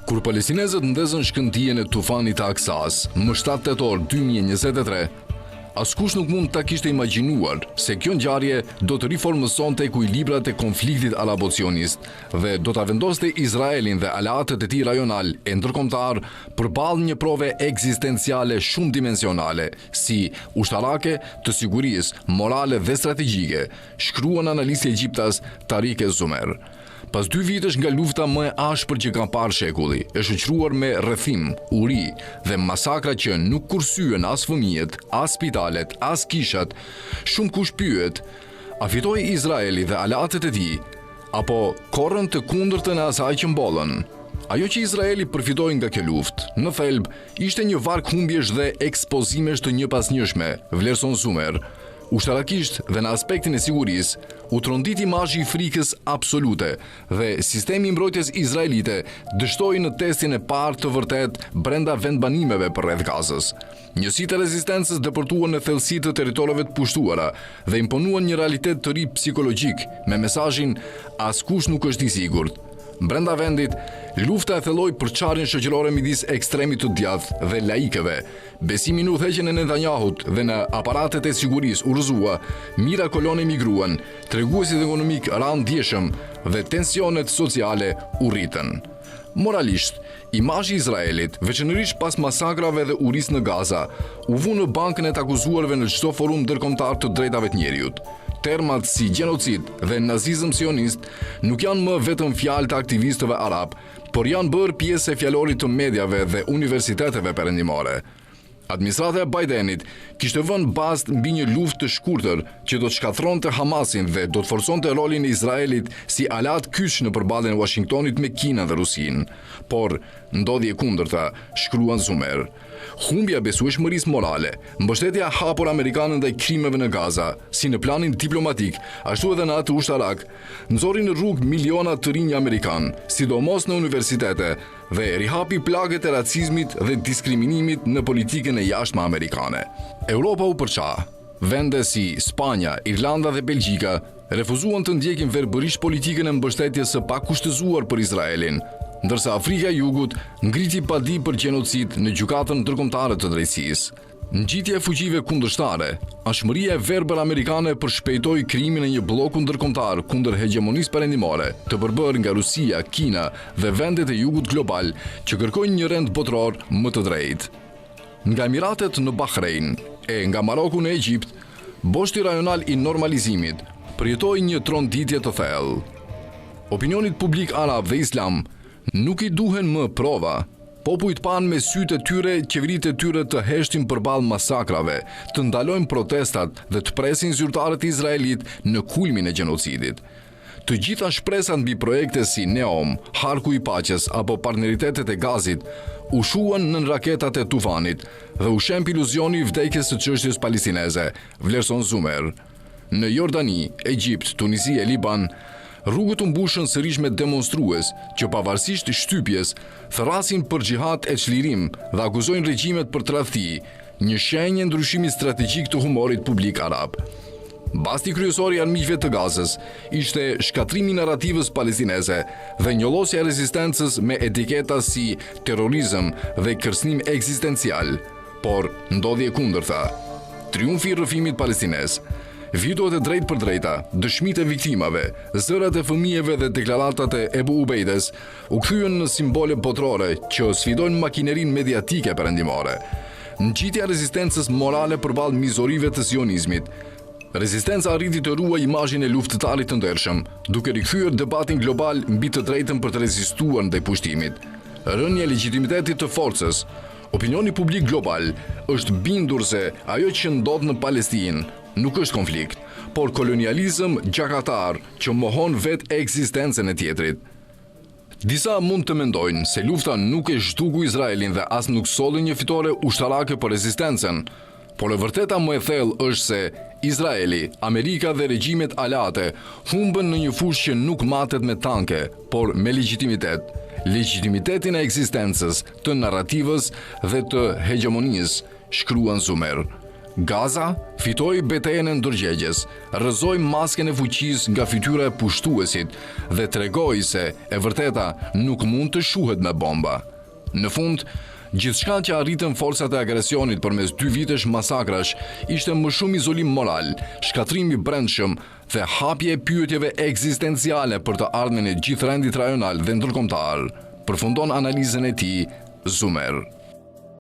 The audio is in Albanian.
Kur palestinezët ndezën shkëndijën e tufanit të Aksas më 7 tetor 2023, askush nuk mund ta kishte imagjinuar se kjo ngjarje do të riformësonte ekuilibrat e konfliktit arabo-sionist dhe do ta vendoste Izraelin dhe aleatët e tij rajonalë e ndërkombëtarë përballë një prove ekzistenciale shumëdimensionale, si ushtarake, të sigurisë, morale dhe strategjike, shkruan analisti egjiptas Tarik Ez-Zumer. Pas dy vitesh nga lufta më e ashpër që ka parë shekulli, e shoqëruar me rrethim, uri dhe masakra që nuk kursyen as fëmijët, as spitalet, as kishat, shumëkush pyet, a fitoi Izraeli dhe aleatët e tij, apo korrën të kundërtën e asaj që mbollën? Ajo që Izraeli përfitoi nga kjo luftë, në thelb, ishte një varg humbjesh dhe ekspozimesh të njëpasnjëshme, vlerëson Zumer. Ushtarakisht dhe në aspektin e sigurisë, u trondit imazhi i frikës absolute dhe sistemi i mbrojtjes izraelite dështoi në testin e parë të vërtetë brenda vendbanimeve përreth Gazës. Njësitë e rezistencës depërtuan në thellësi të territoreve të pushtuara dhe imponuan një realitet të ri psikologjik me mesazhin askush nuk është i sigurt. Brenda vendit, lufta e thelloi përçarjen shoqërore midis ekstremit të djathtë dhe laikëve, Besimi në udhëheqjen e Netanyahut dhe në aparatet e sigurisë u rrëzua, mijëra kolonë emigruan, treguesit ekonomikë ranë ndjeshëm dhe tensionet sociale u rritën. Moralisht, imazhi i Izraelit, veçanërisht pas masakrave dhe urisë në Gaza, u vu në bankën e të akuzuarve në çdo forum ndërkombëtar të drejtave të njeriut. Termat si gjenocid dhe nazizëm sionist nuk janë më vetëm fjalë të aktivistëve arabë, por janë bërë pjesë e fjalorit të mediave dhe universiteteve perëndimore. Administrata e Bidenit kishte vënë bast mbi një luftë të shkurtër që do të shkatërronte Hamasin dhe do të forconte rolin e Izraelit si aleat kyç në përballjen e Uashingtonit me Kinën dhe Rusinë. Por, ndodhi e kundërta, shkruan Zumer. Humbja e besueshmërisë morale, mbështetja e hapur amerikane ndaj krimeve në Gaza, si në planin diplomatik, ashtu edhe në atë ushtarak, Nxori në rrugë miliona të rinj amerikanë, sidomos në universitete, dhe rihapi plagët e racizmit dhe diskriminimit në politikën e jashtme amerikane. Europa u përça. Vende si Spanja, Irlanda dhe Belgjika refuzuan të ndjekin verbërisht politikën e mbështetjes së pakushtëzuar për Izraelin, ndërsa Afrika e Jugut ngriti padi për gjenocid në Gjykatën Ndërkombëtare të Drejtësisë. Ngjitja e fuqive kundërshtare, anshmëria e verbër amerikane përshpejtoi krijimin e një blloku ndërkombëtar kundër hegjemonisë perëndimore, të përbërë nga Rusia, Kina dhe vendet e Jugut global që kërkojnë një rend botëror më të drejtë. Nga Emiratet në Bahrein e nga Maroku në Egjipt, boshti rajonal i normalizimit përjetoi një tronditje të thellë. Opinionit publik arab dhe islam nuk i duhen më prova, Popujt panë me sytë e tyre qeveritë e tyre të heshtin përballë masakrave, të ndalojnë protestat dhe të presin zyrtarët izraelitë në kulmin e gjenocidit. Të gjitha shpresat mbi projekte si Neom, Harku i Paqes apo partneritetet e gazit u shuan nën raketat e tufanit dhe u shemb iluzioni i vdekjes së çështjes palestineze, vlerëson Zumer. Në Jordani, Egjipt, Tunizi e Liban, rrugët u mbushën sërish me demonstrues që pavarësisht shtypjes, thërrasin për xhihad e çlirim dhe akuzojnë regjimet për tradhti, një shenjë e ndryshimit strategjik të humorit publik arab. Basti kryesor i armiqve të Gazës ishte shkatërrimi i narrativës palestineze dhe njollosja e rezistencës me etiketa si terrorizëm dhe kërcënim ekzistencial. Por, ndodhi e kundërta. Triumfi i rrëfimit palestinez. Videot e drejtpërdrejta, dëshmitë e viktimave, zërat e fëmijëve dhe deklaratat e Ebu Ubejdes u kthyen në simbole botërore që sfidojnë makinerinë mediatike perëndimore. Ngjitja e rezistencës morale përballë mizorive të sionizmit. Rezistenca arriti të ruajë imazhin e luftëtarit të ndershëm, duke rikthyer debatin global mbi të drejtën për të rezistuar ndaj pushtimit. Rënia e legjitimitetit të forcës, Opinioni publik global është bindur se ajo që ndodh në Palestinë nuk është konflikt, por kolonializëm gjakatar që mohon vetë ekzistencën e tjetrit. Disa mund të mendojnë se lufta nuk e zhduku Izraelin dhe as nuk solli një fitore ushtarake për rezistencën, Por e vërteta më e thellë është se Izraeli, Amerika dhe regjimet aleate humbën në një fushë që nuk matet me tanke, por me legjitimitet. Legjitimitetin e ekzistencës, të narrativës dhe të hegjemonisë, shkruan Zumer. Gaza fitoi betejën e ndërgjegjes, rrëzoi maskën e fuqisë nga fytyra e pushtuesit dhe tregoi se e vërteta nuk mund të shuhet me bomba. Në fund, gjithçka që arritën forcat e agresionit përmes dy vitesh masakrash ishte më shumë izolim moral, shkatërrim i brendshëm dhe hapje e pyetjeve ekzistenciale për të ardhmen e gjithë rendit rajonal dhe ndërkombëtar, përfundon analizën e tij Zumer.